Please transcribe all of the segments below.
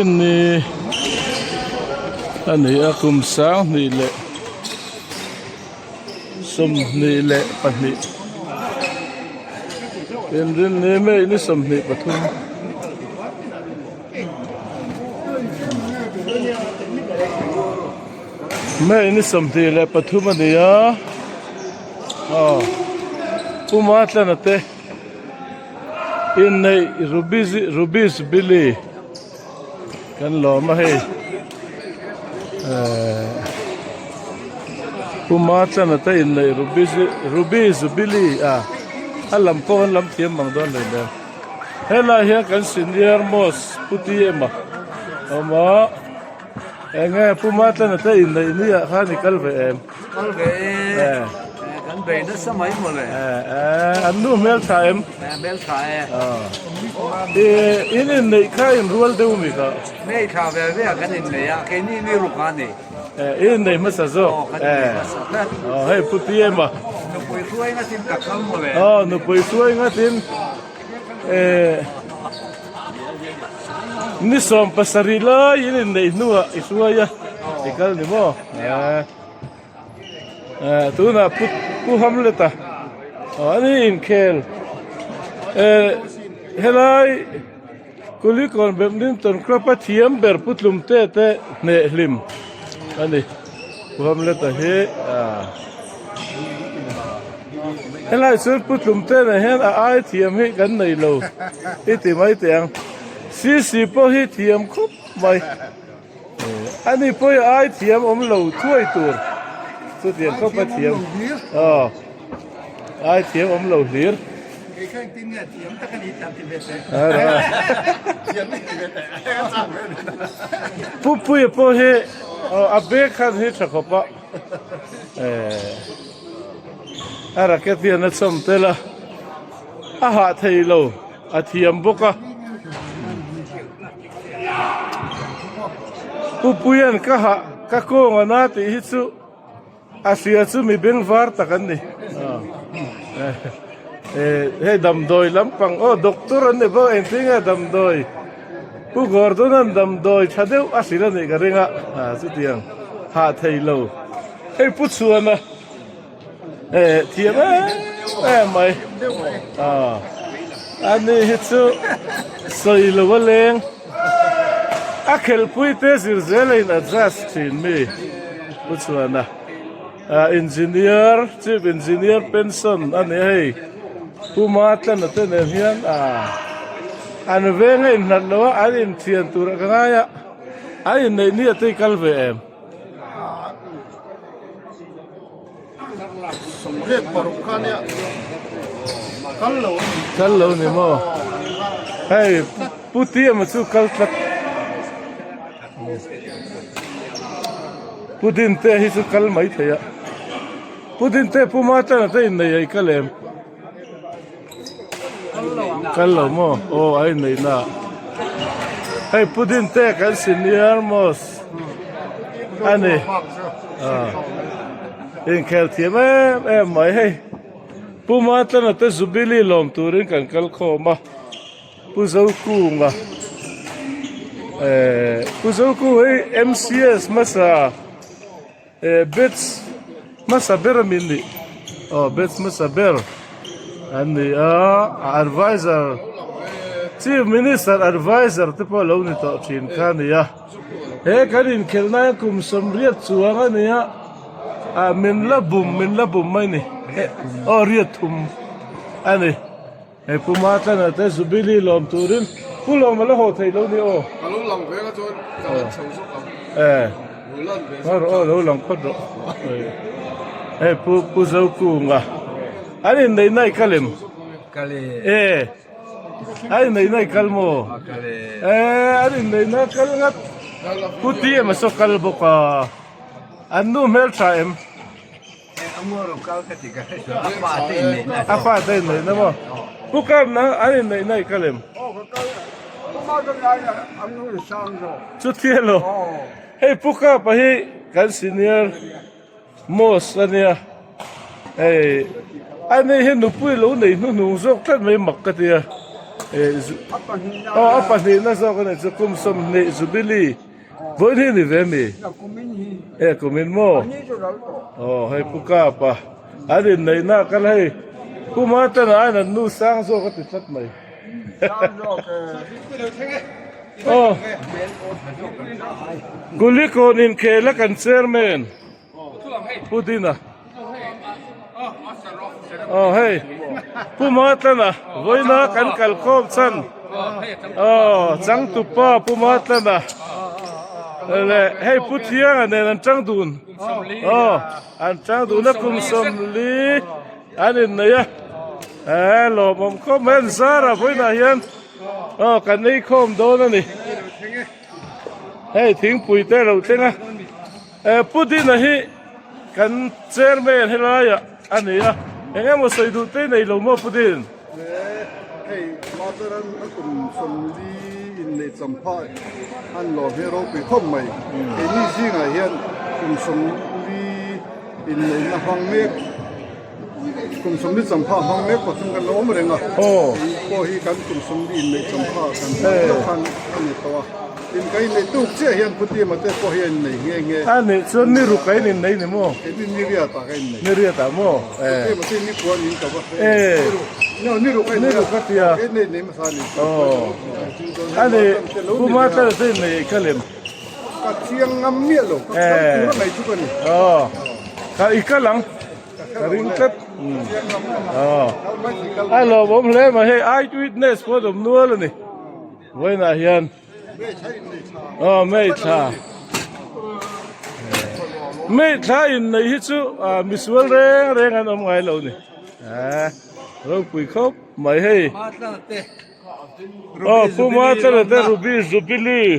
Ni a ni a kum 20 leh 22 inrinni May ni 23. May ni 23 a ni a aw Pu Matlana te Inneih Ruby Jubilee kan lawm a hei ehh Pu Machana te inneih Ruby Jubilee a a lam pawh an lam thiam mang dawn lo nen helai hian kan senior most Pu T M a awm a eng nge Pu Machana te inneih ni ah khan i kal ve em? Kal ve e, kan bei nasa mai mawle. An nu hmel tha em? Hmel tha e. In inneih kha in rual deuh mi kha? Nei tha ve ve a kan innei a, keini ni ruk a ni. In inneih hmasa zawk? Aw, kan inneih hmasa hret. Hei Pu TM a. Nupui hruai ngatin ka kal mawle. Aw, nupui hruai ngatin. Ni 70 lai in inneih hnuah i hruai a, i kal ni maw? Tunah pu pu Hamlet-a a ni inkhel helai Kulikawn Badminton Club a thiam ber Pu Tlumte te hneh hlim a ni Pu Hamlet-a hi helai chuan Pu Tlumte nen hian a ai thiam hi kan nei lo i ti mai teh ang Sisi pawh hi thiam khawp mai. Ani pawh hi ai thiam awm lo thuai tur chutiang khawp a thiam aw ai thiam awm lo hlir. Pupuia pawh hi a bag khan hi tha khawp a a racket hian a chawm tel a a hah thei lo a thiam bawk a. Pupuia'n ka hah ka kawng a na tih hi chu a hria chu mi beng var tak an ni. Hei damdawi lampang aw doctor an ni bawk engtin nge damdawi Pu Gordon-a'n damdawi tha deuh a hrilh a nih ka ring a chutiang hah thei lo. Hei Pu Chhuana. Eh thiam em em mai ah ani hi chu sawi lo a leng a khelhpui te zir zel a in adjust thin mi pu chuan a ah engineer chief engineer pension a ni a hei pu Matlana te nen hian ah an veng a inhlat lo a an inthian tur ah ka ngai a an inneih ni ah te i kal ve em. Kal lo ni maw? Hei Pu Tiama chu kal tlat. Pu Dinte hi chu kal mai thei a. Pu Dinte Pu Matana te innei ai kal em? Kal lo maw? Aw a inneih na. Hei Pu Dinte kan senior most a ni. Inkhel thiam em em mai hei. Pu Matlana te Jubilee lawm turin kan kal khawm a. Pu Zokunga eh Pu Zokunga hi MCS hmasa. Eh batch hmasa ber a min nih aw batch hmasa ber an ni a a adviser chief minister adviser te pawh lo ni tawh thin kha a ni a he kan inkhelh na hian kum 80 chuang a ni a ah min la bum min la bum mai ni aw riat thum a ni. Hei Pu Matlana te Jubilee lawm turin Pu Lawma la haw theih lo ni aw. Ka lo lang ve la chuan ka han chho zawk ang. Eh. Lo lan ve zawk. Aw lo lang phawt rawh. Hei Pu Pu Zokunga. An inneih na i kal em? Kal e. Eh. An inneih na i kal maw? Kal e. Eh an inneih na kal ngat. Pu TM a saw kal bawk a. An nu hmeltha em? A fa te inneih na maw? Pu Kap nang an inneih na i kal em? Chutia lo. Hei Pu Kap a hi kan senior most a nia. Hei ani hi nupui lo nei hnuhnung zawk tlat mai mak ka tia. Aw a pahnihna zawk a nih chu kum 20 Jubilee vawiin hi a ni ve mi? E kumin maw? Aw hei Pu Kapa an inneihna a kal hei Pu Matana aiin an nu sang zawk a ti tlat mai. Aw Kulikawn inkhel a kan chairman. Pu Dina aw hei Pu Matlana vawiina kan kal khawm chhan aw changtupa Pu Matlana leh hei Pu Thianga nen an tang dun aw an tang dun a kum 40 an innei a eh lawmawm khawp mai an zar ah vawiinah hian aw kan ei khawm dawn a ni hei thingpui te a lo thleng a. Pu Dina hi kan chairman helaiah a ni a, eng emaw sawi duh te nei lo maw Pu Din? Hei Mataran a kum 40 inneih champha an lawm hi ropui khawp mai. Keini zingah hian kum 40 inneihna hmang mek Kum 40 champha hmang mek pathum kan lo awm reng a, kei pawh hi kan kum 40 inneih champha kan hmang deuh khan a ni tawh a, tin ka inneih tuk chiah hian Pu Tima te pawh hi a innei nghe nghe. A nih chuan ni ruk a in innei ni maw? Kei ni ni riat ah ka innei. Ni riat ah maw? Pu Tima chu ni kua niin ka va hre. No ni ruk a innei a. Ni ruk a tia. Kei nei nei hmasa ni. A nih Pu Matala te innei ka lem. Ka chiang ngam miah lo, ka kal tur a ngaih chu ka ni. Ka i kal ang. Ka ring tlat. A lawmawm hle mai hei eye witness pawh a awm nual a ni. Vawiinah hian aw hmeithla hmeithla inneih hi chu misual reng reng an awm ngai lo a ni. Ropui khawp mai hei. Aw Pu Matlana te Ruby Jubilee.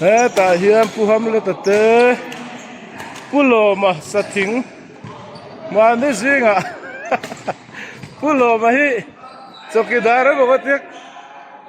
Hetah hian Pu Hamleta te Pu Lawma sathing mahni zingah Pu Lawma hi chawkidar emaw ka tia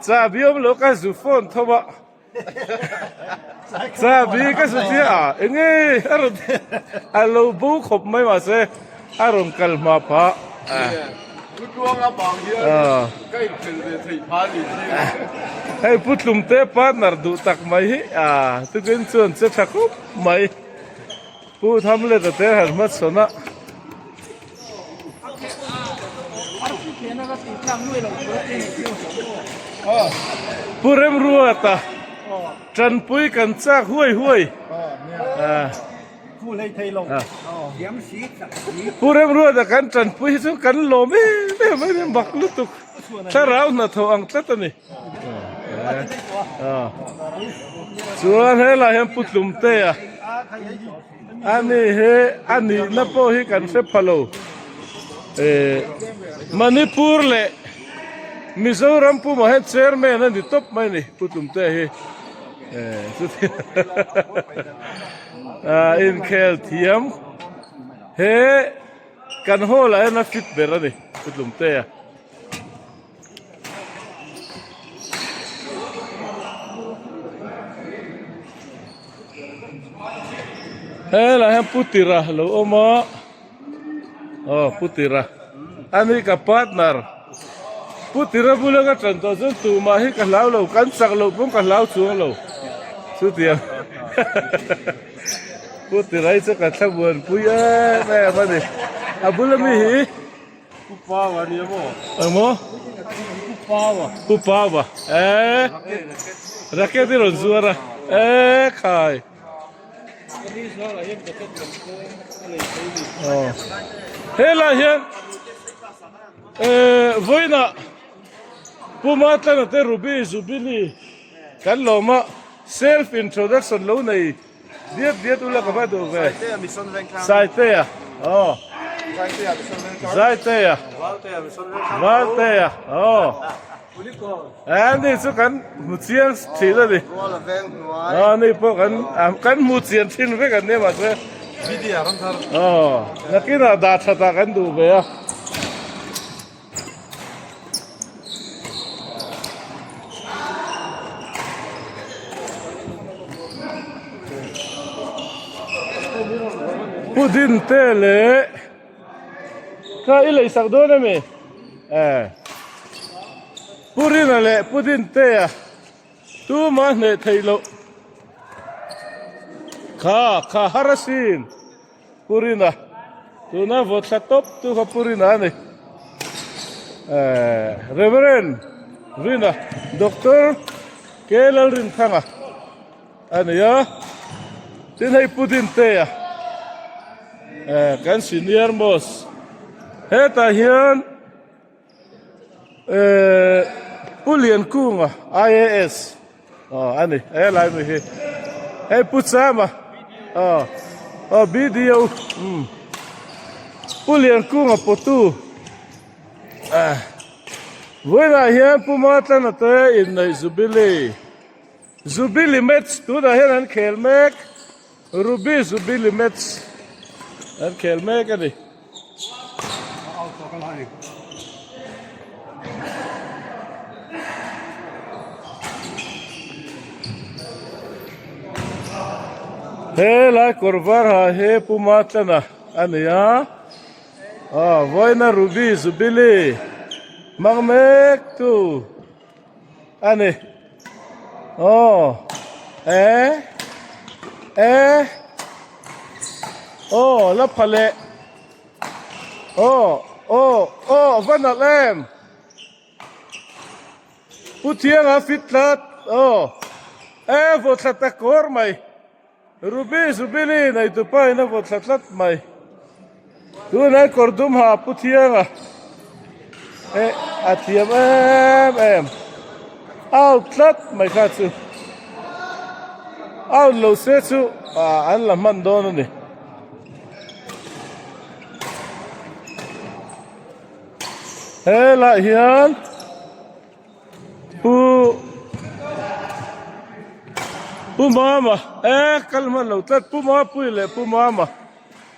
chahbi awm lo ka zu phone tho a chahbi ka zu tia a enge a rawn a lo bo khawp mai mahse a rawn kal hma phah. Pu Tluanga vang hian ka inphel ve theih pha ni hi. Hei Pu Tlumte partner duh tak mai hi a tukin chuan che tha khawp mai. Pu Thamleta te han hmachhawn a. Pu Remruata tanpui kan chak huai huai. Pu Remruata kan tanpui hi chu kan lawm em em a ni mak lutuk thlarau hnathawh ang tlat a ni. Chuan helai hian Pu Tlumtea a ni hi a nihna pawh hi kan hre pha lo. Manipur leh Mizoram pumah hian chairman a ni tawp mai a ni Pu Tlumtea hi. Inkhel thiam he kan hall ah hian a fit ber a ni Pu Tlumtea. Helai hian Pu Tira a lo awm a aw Pu Tira a ni ka partner Pu Tira bula ka tan tawh chuan tumah hi ka hlau lo kan chak loh pawn ka hlau chuang lo chutiang Pu Tira hi chu ka thla buanpui em em a ni a bula mi hi. Pu Paua a ni a maw? Eng maw? Pu Paua. Pu Paua. Eee. Racket i rawn zuar a. Eee khai. Helai hian eee vawiinah Pu Matlana te Ruby Jubilee kan lawm a self introduction lo nei Diat diat ula ka va duh ve. Saitea aw. Zaitea. Valtea aw. Ani chu kan hmu chiang thin a ni. Aw ni pawh kan kan hmu chian thin vek an nia mahse. Aw nakinah dah thatah kan duh ve a. Pu Dinte leh Kha i leisak dawn ami? Eh. Pu Rina leh Pu Dintea tuma hneh theih loh. Kha kha har asin Pu Rina. Tuna vawthla tawp tu kha Pu Rina a ni. Eh, Reverend Rina, Doctor K Lalrinthanga a ni a. Tin hei Pu Dintea eh kan senior most hetah hian Ehh Pu Liankunga IAS aw a ni helai mi hi hei Pu Chama aw aw BDO umm Pu Liankunga pawtu ah vawiinah hian Pu Matlana te inneih Jubilee Jubilee match tunah hian an khel mek. Ruby Jubilee match an khel mek a ni. He lai kawr var ha hi Pu Matlana a ni a, aw vawiina Ruby Jubilee hmang mek tu. A ni. Aw. E. E. Aw, la pha leh. Aw, aw, aw, va nalh em. Pu Thianga fit tlat. Aw. E, vaw thla ta kawr mai. Ruby Jubilee nei tupa in a vaw thla tlat mai. Tunah kawr dum ha Pu Thianga eh a thiam em em. Out tlat mai kha chu. Out lo se chu ah an la hman dawn a ni. Helaiah hian. Pu Pu Mama e kal hman lo tlat Pu Mapui leh Pu Mama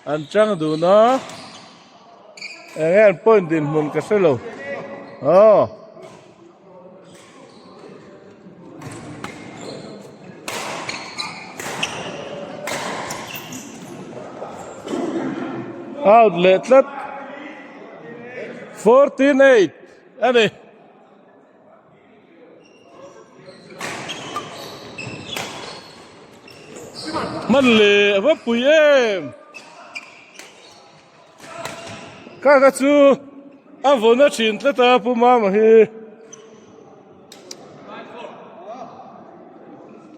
an chang dun a eng nge an point dinhmun ka hre lo aw. Out leh tlat 14-8 a ni. Hman leh a va pui em kha kha chu a vawn a thin tlat a pu mama hi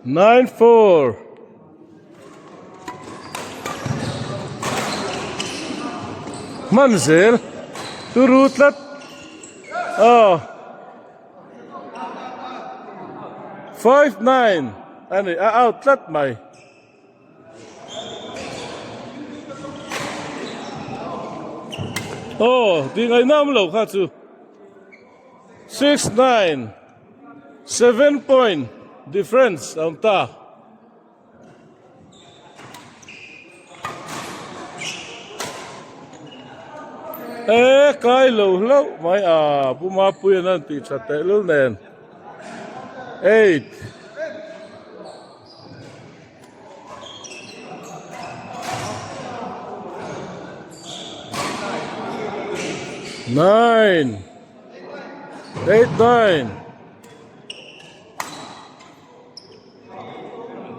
94 Hman zel turu tlat aw 59 a ni a out tlat mai. Aw tih ngaihna awm lo kha chu 69 7 point difference a awm ta. E kai lo hlauh mai a Pu Mapuia'n an tih that tehlul nen 8 9 8 9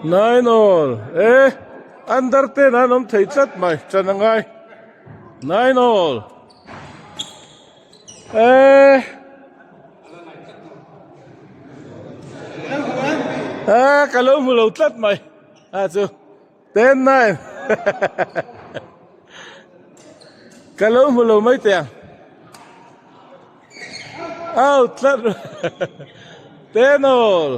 Nine all e under ten an awm thei tlat mai chan a ngai nine all e e ka lo hmu lo tlat mai a chu 10-9 Ka lo hmu lo mai teh ang. Out tlat. 10 all.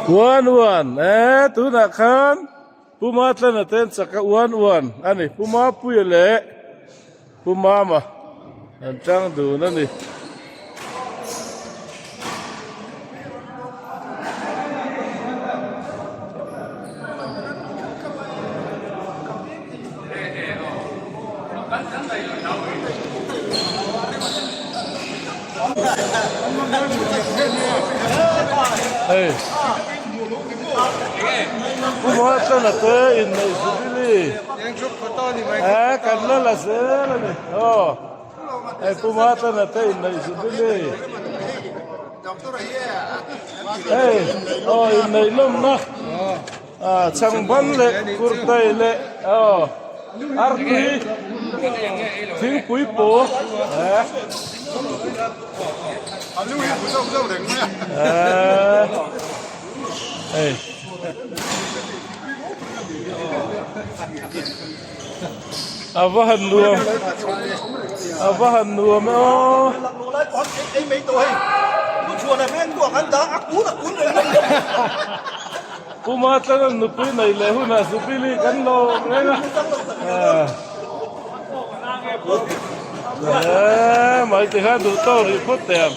One one eh tunah khan Pu Matlana te an chak a uan uan a ni. Pu Mapuia leh Pu Mama an tang dun a ni. Hei Pu Muatlana te inneih Jubilee eh kan la la zel a ni aw hei Pu Muatlana te inneih Jubilee hei aw inneih lawmna ah changban leh kurtai leh aw artui thingpui paw eh eh hei a va han nuam a va han nuam e aw. Pu Matlanan nupui nei leh hunah Zubili kan lawm reng a. Eee mai tikhan duh tawk rih phawt teh ang.